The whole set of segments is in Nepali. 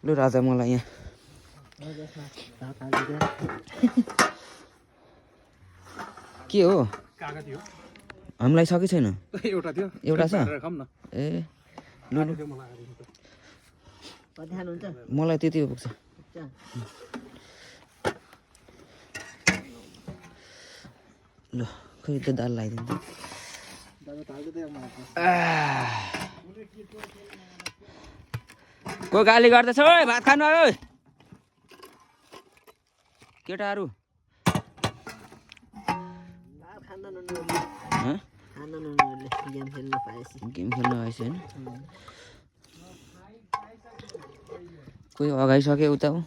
लु राजा मलाई यहाँ के हो हामीलाई सके छैन एउटा छ ए लु मलाई त्यति पुग्छ ल खोइ त दाल लगाइदिन्छ को गाली गर्दैछ ओइ भात खानु आयो केटाहरू गेम खेल्नु आएछ होइन कोही अगाइसक्यो उता हो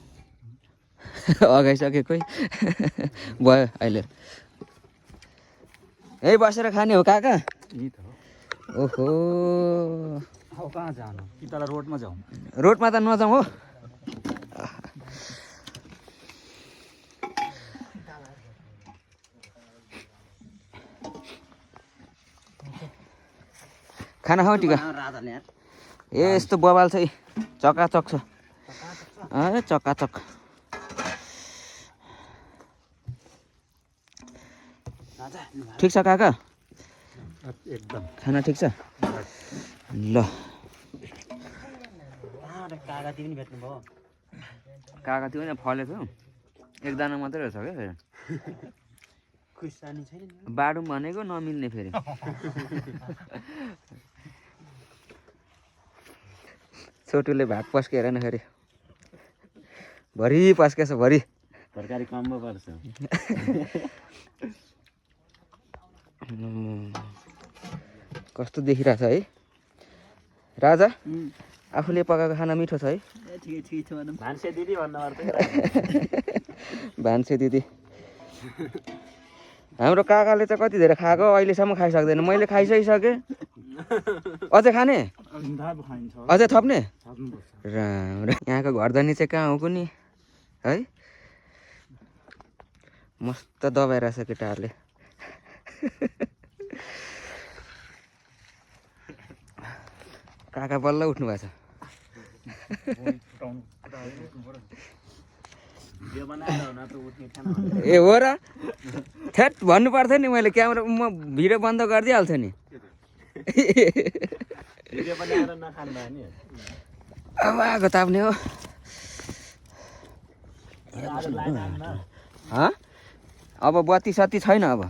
अगाइसक्यो कोही भयो अहिले यही बसेर खाने हो काका ओहो कहाँ जानु कि तल रोडमा जाउँ रोडमा त नजाउँ हो खाना खाऊ टिका ए यस्तो बवाल छ चकाचक छ ए चकाचक ठिक छ काका एकदम खाना ठिक छ ल काका त्यो फलेको थियो एकजना मात्रै रहेछ क्या फेरि बाडुम भनेको नमिल्ने फेरि छोटुले भात पस्केर न फेरि भरि पस्केछ भरि तरकारी कम्बो पर्छ कस्तो देखिरहेछ है राजा आफूले पकाएको खाना मिठो छ है भान्से दिदी भन्नु भान्से दिदी हाम्रो काकाले चाहिँ कति धेरै खाएको अहिलेसम्म खाइसक्दैन मैले खाइसकिसकेँ अझै खाने अझै थप्ने राम्रो यहाँको घरधनी चाहिँ कहाँ हो कुनी है मस्त दबाई रहेछ केटाहरूले काका बल्ल उठ्नु भएको छ ए हो र थ्याट भन्नु पर्थ्यो नि मैले क्यामेरा म भिडियो बन्द गरिदिइहाल्थेँ नि अब आगो ताप्ने हो अब बत्ती सत्ती छैन अब